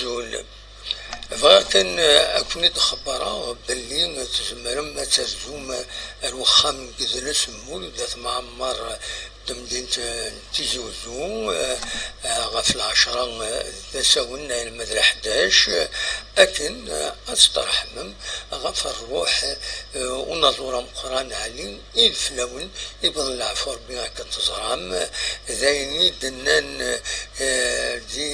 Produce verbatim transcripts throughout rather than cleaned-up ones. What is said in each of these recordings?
Azul. Bɣiɣ kan, eh, ad ken-id-xebbreɣ belli tzemrem ad terzum ar wexxam n yidles n Mulud At Mɛemmer, tamdint n Tizi Uzzu, eh, eh, ɣef lɛecṛa, eh, d asawen alma d leḥdac, eh, akken, eh, ad tṭerḥmem ɣef rruḥ, eh, unaẓur ameqqran Ɛli Ideflawen, iwweḍ leɛfu Ṛebbi akken teẓram, d ayen i d-nnan, eh, di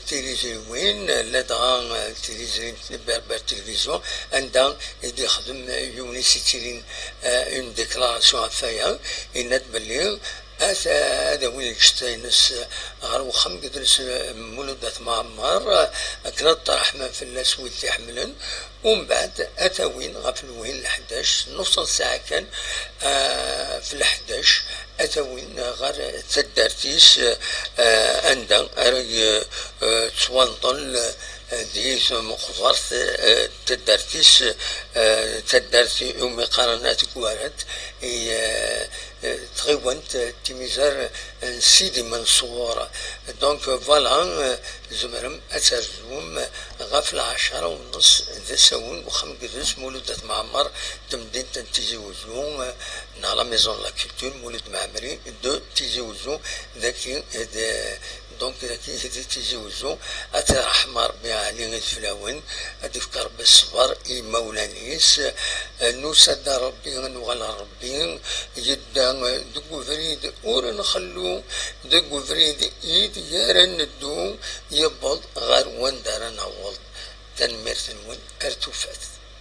tiliziwin, ladɣa, eh, tiliziwin n Berber Télévision, anda i d-ixdem yiwen i s-ittilin, eh, une déclaration ɣef waya, yenna-d belli ad, ad awin lǧetta-ines ɣer wexxam n yidles n Mulud At Mɛemmer, akken ad ṭṭerḥmen fell-as wid t-iḥemmlen, umbeɛd ad t-awin ɣef lwin leḥdac, nus n ssaɛa kan, ah, f leḥdac, ad t-awin ɣer taddart-is, ah, anda ara y-, ah, tettwanṭel, ah, di tmeqbert, ah, taddart-is, ah, taddart iwumi qqaren At Gwarat, i, ah, eh, tɣiwant, eh, Timizar, eh, n Sidi Menṣur. Donc, eh, voilà, eh, tzemrem ad terzum ɣef lɛecṛa u nneṣ d asawen n uxxam n yidles Mulud At Mɛemmer, tamdint n Tizi Uzzu, eh, neɣ la Maison de la Culture Mulud Mɛemmri de Tizi Uzzu, daki, eh, d, donc, daki, di Tizi Uzzu, ad tt-iṛḥem Ṛebbi Ɛli Ideflawen, ad d-ifk Ṛebbi ṣṣber i yimawlan-is, eh, nusa-d ar Ṛebbi, ad nuɣal ɣer Ṛebbi, yedda deg ubrid ur nxellu, deg ubrid ideg ara neddu, yewweḍ ɣer wanda ara naweḍ. Tanemmirt-nwen, ar tufat.